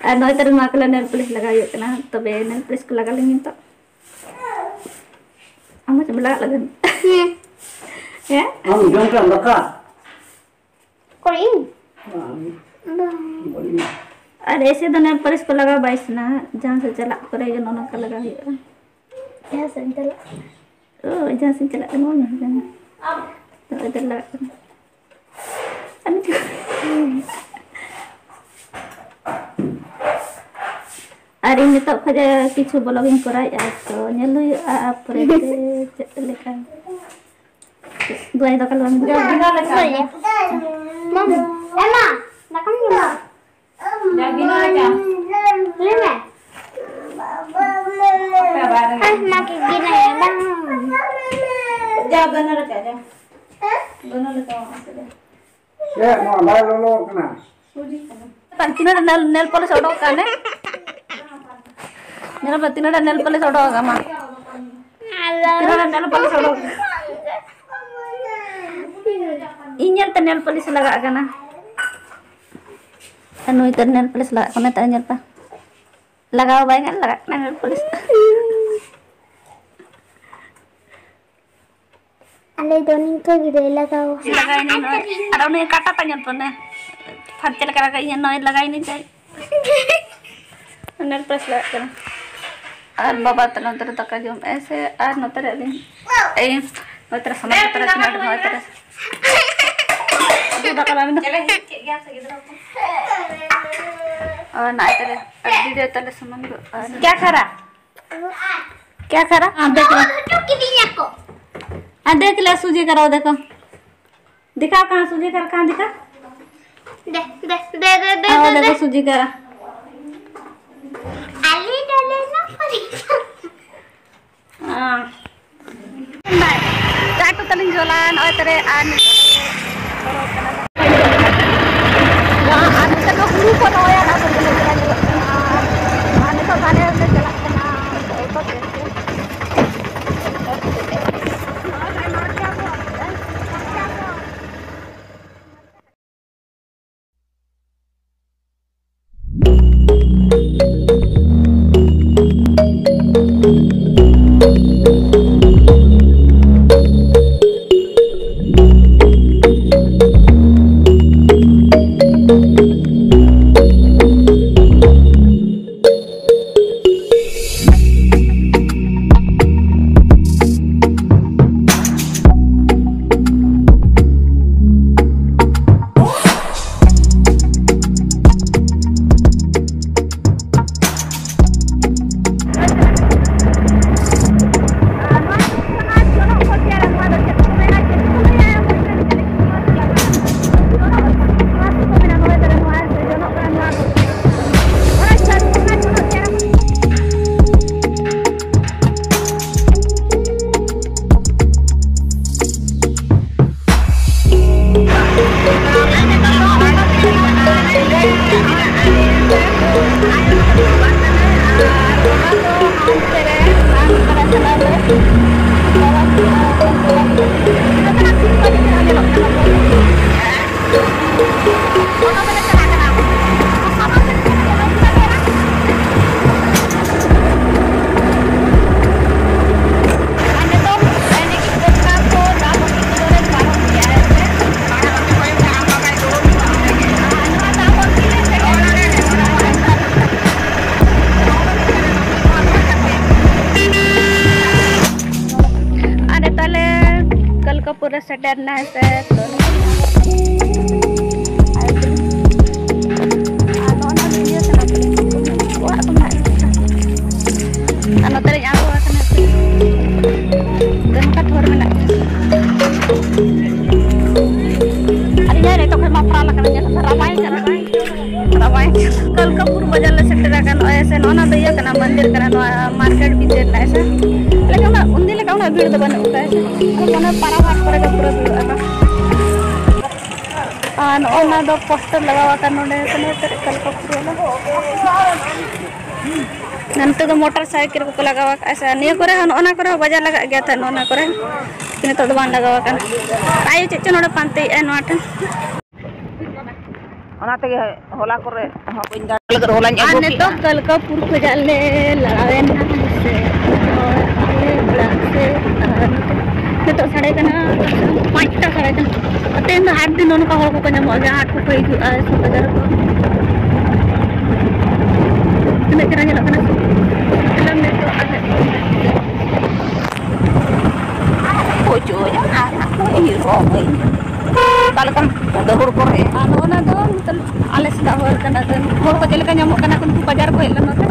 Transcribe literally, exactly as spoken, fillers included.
ᱟᱨ ᱱᱚᱜᱼᱚᱭ ᱛᱟᱦᱞᱮ ᱱᱚᱣᱟ ᱠᱚᱞᱮ ᱱᱮᱞ ᱯᱚᱞᱤᱥ ᱞᱟᱜᱟᱣ ᱦᱩᱭᱩᱜ ᱠᱟᱱᱟ᱾ ᱛᱚᱵᱮ ᱱᱮᱞ ᱯᱚᱞᱤᱥ ᱠᱚ ᱞᱟᱜᱟᱣ ᱞᱮᱱ ᱜᱮ ᱱᱤᱛᱚᱜ᱾ ᱟᱢ ᱦᱚᱸ ᱪᱮᱫ ᱮᱢ ᱞᱟᱜᱟᱜ ᱞᱟᱹᱜᱤᱫ? ᱦᱮᱸ᱾ ᱦᱮᱸ? ᱟᱢ ᱡᱚᱢ ᱠᱮᱫᱟᱢ ᱫᱟᱠᱟ? ᱚᱠᱚᱭ, ᱤᱧ? ᱵᱟᱝ᱾ ᱵᱟᱝ᱾ ᱟᱨ ᱮᱥᱮ ᱫᱚ ᱱᱮᱞ ᱯᱚᱞᱤᱥ ᱠᱚ ᱞᱟᱜᱟᱣ ᱵᱟᱭ ᱥᱟᱱᱟ, ᱡᱟᱦᱟᱸ ᱥᱮᱫ ᱪᱟᱞᱟᱜ ᱠᱚᱨᱮ ᱜᱮ ᱱᱚᱜᱼᱚ ᱱᱚᱝᱠᱟ ᱞᱟᱜᱟᱣ ᱦᱩᱭᱩᱜᱼᱟ᱾ ᱡᱟᱦᱟᱸ ᱥᱮᱫ ᱮᱢ ᱪᱟᱞᱟᱜ? ᱳ, ᱡᱟᱦᱟᱸ ᱥᱮᱫ ᱤᱧ ᱪᱟᱞᱟᱜ ᱠᱟᱱᱟ, ᱵᱟᱝ ᱧᱮᱞ ᱠᱟᱱᱟ᱾ ᱱᱚᱜᱼᱚᱭ ᱛᱚ ᱞᱟᱜᱟᱜ ᱠᱟᱱᱟ᱾ ᱟᱨ ᱱᱤᱛᱚᱜ ᱟᱨ ᱤᱧ ᱱᱤᱛᱚᱜ ᱠᱷᱚᱡ ᱠᱤᱪᱷᱩ vlog ᱤᱧ ᱠᱚᱨᱟᱣᱮᱫᱼᱟ, ᱛᱚ ᱧᱮᱞ ᱦᱩᱭᱩᱜᱼᱟ ᱯᱚᱨᱮᱛᱮ ᱪᱮᱫ ᱞᱮᱠᱟ᱾ ᱫᱩ ᱟᱭᱳ ᱫᱟᱠᱟ ᱞᱮ ᱵᱟᱝ ᱡᱚᱢ ᱮᱫᱟ? ᱢᱟᱢ, ᱮᱢᱟ, ᱫᱟᱠᱟᱢ ᱡᱚᱢᱟ? ᱡᱟ ᱵᱤᱱᱟᱹ ᱪᱟ᱾ ᱞᱟᱹᱭ ᱢᱮ᱾ ᱟᱯᱮ ᱵᱟᱭ ᱨᱮᱸᱜᱮᱡ ᱟᱭ, ᱢᱟ ᱠᱤ ᱜᱤᱱᱟᱹᱭᱟ, ᱵᱟᱝ᱾ ᱡᱟ ᱵᱟᱹᱱᱩ ᱞᱮᱠᱟ, ᱡᱟ᱾ ᱵᱟᱹᱱᱩ ᱞᱮᱠᱟ, ᱢᱟ, ᱟᱯᱮ ᱫᱚ᱾ ᱪᱮᱫ ᱱᱚᱣᱟ ᱵᱟᱭ ᱞᱚᱞᱚ ᱠᱟᱱᱟ? ᱥᱩᱡᱤ ᱠᱟᱱᱟ᱾ ᱛᱤᱱᱟᱹᱜ ᱱᱮᱞ, ᱱᱮᱞ ᱯᱚᱞᱤᱥ ᱚᱰᱚᱠ ᱠᱟᱱᱟ? ᱧᱮᱞ ᱢᱮ, ᱛᱤᱱᱟᱹᱜ ᱱᱮᱞ ᱯᱚᱞᱤᱥ ᱚᱰᱚᱠ ᱠᱟᱱᱟ᱾ ᱛᱤᱱᱟᱹᱜ ᱱᱮᱞ ᱯᱚᱞᱤᱥ ᱚᱰᱚᱠ ᱠᱟᱱᱟ᱾ ᱤᱧ ᱧᱮᱞᱛᱮ ᱱᱮᱞ ᱯᱚᱞᱤᱥ ᱞᱟᱜᱟᱜ ᱠᱟᱱᱟ᱾ ᱟᱨ ᱱᱩᱭ ᱛᱚ ᱱᱮᱞ ᱯᱚᱞᱤᱥ ᱞᱟᱜᱟᱜ ᱠᱟᱱᱟ, ᱛᱟᱭ ᱧᱮᱞ ᱯᱮ᱾ ᱞᱟᱜᱟᱣ ᱵᱟᱭ ᱜᱟᱱ ᱞᱟᱜᱟᱜ ᱠᱟᱱᱟ ᱱᱮᱞ ᱯᱚᱞᱤᱥ᱾ ᱟᱞᱮ ᱫᱚ ᱱᱤᱝᱠᱟᱹ ᱜᱮᱞᱮ ᱞᱟᱜᱟᱣᱟ᱾ ᱞᱟᱜᱟᱭᱱᱟᱹᱧ ᱱᱚᱜᱼᱚᱭ᱾ ᱟᱨ ᱩᱱᱤ ᱠᱟᱴᱟ ᱛᱟᱭ ᱧᱮᱞ ᱯᱮ, ᱚᱱᱮ ᱯᱷᱟᱨᱪᱟ ᱞᱮᱠᱟ ᱞᱟᱜᱟᱭ, ᱤᱧᱟᱹᱜ ᱱᱚᱜᱼᱚᱭ ᱞᱟᱜᱟᱭᱱᱟᱹᱧ ᱛᱟᱭ᱾ ᱱᱮᱞ ᱯᱚᱞᱤᱥ ᱞᱟᱜᱟᱜ ᱠᱟᱱᱟ᱾ ᱟᱨ ᱵᱟᱵᱟ ᱛᱟᱞᱮ ᱱᱚᱛᱮ ᱨᱮ ᱫᱟᱠᱟ ᱡᱚᱢ ᱮ ᱥᱮ, ᱟᱨ ᱱᱚᱛᱮ ᱨᱮ ᱟᱹᱞᱤᱧ, ᱮᱭ, ᱱᱚᱛᱮ ᱨᱮ ᱥᱟᱢᱟᱱ ᱠᱚ ᱛᱟᱞᱮ ᱛᱤᱱᱟᱹᱜ ᱰᱷᱮᱨ, ᱱᱚᱜᱼᱚᱭ ᱛᱟᱞᱮ᱾ ᱩᱛᱩ ᱫᱟᱠᱟ ᱞᱮ ᱟᱹᱞᱤᱧ ᱫᱚ᱾ ᱪᱮᱞᱮ ᱦᱮᱡ ᱠᱮᱫ ᱜᱮᱭᱟ ᱥᱮ ᱜᱤᱫᱽᱨᱟᱹ ᱠᱚ? ᱟᱨ ᱱᱚᱜᱼᱚᱭ ᱛᱟᱞᱮ, ᱟᱹᱰᱤ ᱰᱷᱮᱨ ᱛᱟᱞᱮ ᱥᱟᱢᱟᱱ ᱫᱚ᱾ ᱟᱨ ᱠᱭᱟ ᱠᱷᱟ ᱨᱟ? ᱠᱭᱟ ᱠᱷᱟ ᱨᱟ? ᱦᱟᱸ, ᱫᱮᱠᱷ ᱞᱮ᱾ ᱦᱚᱪᱚ ᱠᱤᱫᱤᱧᱟ ᱠᱚ᱾ ᱦᱟᱸ, ᱫᱮᱠᱷ ᱞᱮ, ᱥᱩᱡᱤ ᱠᱷᱟ ᱨᱟ, ᱫᱮᱠᱷᱚ᱾ ᱫᱮᱠᱷᱟᱣ ᱠᱟᱦᱟᱸ ᱥᱩᱡᱤ ᱠᱷᱟ ᱨᱟ, ᱠᱟᱦᱟᱸ ᱫᱮᱠᱷᱟ? ᱫᱮ, ᱫᱮ, ᱫᱮ, ᱫᱮ, ᱫᱮ, ᱦᱟᱸ, ᱫᱮ, ᱫᱮᱠᱷᱚ, ᱫᱮ᱾ ᱥᱩᱡᱤ ᱠᱷᱟ ᱨᱟ᱾ ᱟᱞᱮ ᱫᱚᱞᱮ ᱱᱚᱣᱟ ᱠᱚᱨᱮ᱾ ᱦᱟᱸ᱾ ᱪᱟ ᱠᱚ ᱛᱟᱹᱞᱤᱧ ᱡᱚᱞᱟ, ᱱᱚᱜᱼᱚᱭ ᱛᱟᱨᱮ ᱟᱨ ᱱᱤᱛᱚᱜ ᱟᱨ ᱱᱚᱛᱮ ᱫᱚ ᱦᱩᱲᱩ ᱠᱚ ᱨᱚᱦᱚᱭᱟ, ᱚᱱᱟ ᱠᱚ ᱧᱮᱞ ᱵᱟᱲᱟ ᱧᱮᱞᱚᱜ ᱠᱟᱱᱟ᱾ ᱟᱨ ᱱᱤᱛᱚᱜ ᱫᱚ ᱟᱞᱮ ᱞᱮ ᱪᱟᱞᱟᱜ ᱠᱟᱱᱟ᱾ ᱟᱨ ᱱᱤᱛᱚᱜ ᱞᱮ ᱠᱟᱞᱠᱟᱯᱩᱨ ᱨᱮ ᱥᱮᱴᱮᱨ ᱮᱱᱟ, ᱦᱮᱸ ᱥᱮ᱾ ᱛᱚ, ᱟᱨ ᱱᱚᱜᱼᱚ ᱱᱚᱣᱟ ᱫᱚ ᱤᱭᱟᱹ ᱠᱟᱱᱟ, ᱚᱲᱟᱜ ᱠᱚ ᱢᱮᱱᱟᱜ ᱜᱮᱭᱟ᱾ ᱟᱨ ᱱᱚᱛᱮ ᱨᱮᱧ ᱟᱬᱜᱚ ᱟᱠᱟᱱᱟ, ᱫᱚᱢᱮ ᱦᱚᱲ ᱢᱮᱱᱟᱜ ᱠᱚᱣᱟ᱾ ᱟᱨ ᱤᱧ ᱱᱤᱛᱚᱜ ᱠᱷᱚᱱ ᱢᱟ ᱯᱷᱟᱨᱟᱞ ᱟᱠᱟᱱᱟ, ᱧᱮᱞ ᱨᱟᱵᱟᱭ ᱠᱟᱱᱟ᱾ ᱨᱟᱵᱟᱭ ᱠᱟᱞᱠᱟᱯᱩᱨ ᱵᱟᱡᱟᱨ ᱞᱮ ᱥᱮᱴᱮᱨ ᱟᱠᱟᱱ ᱱᱚᱜᱼᱚᱭ ᱥᱮ, ᱱᱚᱜᱼᱚ ᱱᱚᱣᱟ ᱫᱚ ᱤᱭᱟᱹ ᱠᱟᱱᱟ, ᱢᱚᱱᱫᱤᱨ ᱠᱟᱱᱟ, ᱱᱚᱣᱟ ᱢᱟᱨᱠᱮᱴ ᱵᱷᱤᱛᱤᱨ ᱨᱮᱱᱟᱜ ᱥᱮ᱾ ᱞᱮᱠᱤᱱ ᱩᱱᱟᱹᱜ, ᱩᱱᱫᱤᱱ ᱞᱮᱠᱟ ᱩᱱᱟᱹᱜ ᱵᱷᱤᱲ ᱫᱚ ᱵᱟᱹᱱᱩᱜ ᱟᱠᱟᱫᱟ ᱥᱮ᱾ ᱟᱨ ᱚᱱᱟ ᱯᱟᱨᱟ ᱦᱟᱴ ᱠᱚᱨᱮ ᱜᱮ ᱯᱩᱨᱟᱹ ᱵᱷᱤᱲᱚᱜ ᱟᱠᱚ᱾ ᱟᱨ ᱱᱚᱜᱼᱚ ᱱᱚᱣᱟ ᱫᱚ ᱯᱳᱥᱴᱟᱨ ᱞᱟᱜᱟᱣ ᱟᱠᱟᱱ ᱱᱚᱰᱮ ᱥᱮ, ᱱᱚᱛᱮ ᱨᱮ ᱠᱟᱞᱠᱟᱯᱩᱨ ᱨᱮ᱾ ᱱᱚᱱᱛᱮ ᱫᱚ ᱢᱚᱴᱚᱨ ᱥᱟᱭᱠᱮᱞ ᱠᱚᱠᱚ ᱞᱟᱜᱟᱣ ᱟᱠᱟᱫᱼᱟ ᱥᱮ᱾ ᱱᱤᱭᱟᱹ ᱠᱚᱨᱮ ᱦᱚᱸ, ᱱᱚᱜᱼᱚ ᱱᱟ ᱠᱚᱨᱮ ᱦᱚᱸ ᱵᱟᱡᱟᱨ ᱞᱟᱜᱟᱜ ᱜᱮᱭᱟ ᱛᱟᱦᱮᱸᱫ, ᱱᱚᱜᱼᱚ ᱱᱟ ᱠᱚᱨᱮ᱾ ᱱᱤᱛᱚᱜ ᱫᱚ ᱵᱟᱝ ᱞᱟᱜᱟᱣ ᱟᱠᱟᱱᱟ᱾ ᱟᱭᱳ ᱪᱮᱫ ᱪᱚ ᱱᱚᱰᱮ ᱯᱟᱱᱛᱮᱭᱮᱫᱼᱟᱭ ᱱᱚᱣᱟ ᱴᱷᱮᱱ᱾ ᱚᱱᱟ ᱛᱮᱜᱮ ᱦᱚᱞᱟ ᱠᱚᱨᱮ ᱦᱚᱸ ᱵᱟᱹᱧ ᱫᱟᱬᱟ ᱞᱟᱹᱜᱤᱫ, ᱦᱚᱞᱟᱧ ᱟᱨ ᱟᱹᱜᱩ ᱱᱤᱛᱚᱜ ᱠᱮᱜᱼᱟ᱾ ᱠᱟᱞᱠᱟᱯᱩᱨ ᱠᱷᱚᱱᱟᱜ ᱞᱮ ᱞᱟᱲᱟᱣᱮᱱᱟ ᱦᱮᱸ ᱥᱮ, ᱟᱞᱮ ᱚᱲᱟᱜ ᱥᱮᱫ᱾ ᱟᱨ ᱱᱤᱛᱚᱜ ᱥᱟᱲᱮ ᱠᱟᱱᱟ ᱯᱟᱸᱪᱴᱟ ᱥᱟᱲᱮ ᱠᱟᱱᱟ᱾ ᱛᱮᱦᱮᱧ ᱫᱚ ᱦᱟᱴ ᱫᱤᱱ, ᱱᱚᱜᱼᱚ ᱱᱚᱝᱠᱟ ᱦᱚᱲ ᱠᱚᱠᱚ ᱧᱟᱢᱚᱜᱼᱟ ᱜᱮᱭᱟ, ᱦᱟᱴ ᱠᱚᱠᱚ ᱦᱤᱡᱩᱜᱼᱟ ᱥᱚ ᱵᱟᱡᱟᱨ ᱠᱚ᱾ ᱛᱤᱱᱟᱹᱜ ᱪᱮᱦᱨᱟ ᱧᱮᱞᱚᱜ ᱠᱟᱱᱟ ᱥᱮ? ᱛᱟᱦᱞᱮ ᱱᱤᱛᱚᱜ ᱟᱞᱮ ᱠᱚᱪᱚᱭᱟ ᱟᱨ ᱦᱟᱸᱜ ᱠᱚ ᱤᱨ ᱨᱚᱦᱚᱭ᱾ ᱚᱠᱟ ᱞᱮᱠᱟᱱ ᱫᱟᱹᱦᱩᱲ ᱠᱚᱨᱮ᱾ ᱟᱨ ᱱᱚᱜᱼᱚ ᱱᱟ ᱫᱚ ᱱᱤᱛᱚᱜ ᱟᱞᱮ ᱥᱮᱫᱟᱜ ᱦᱚᱨ ᱠᱟᱱᱟ᱾ ᱦᱚᱲ ᱠᱚ ᱪᱮᱫ ᱞᱮᱠᱟ ᱧᱟᱢᱚᱜ ᱠᱟᱱᱟ ᱠᱚ ᱱᱩᱠᱩ ᱵᱟᱡᱟᱨ ᱠᱚ ᱦᱮᱡ ᱞᱮᱱᱟ ᱥᱮ?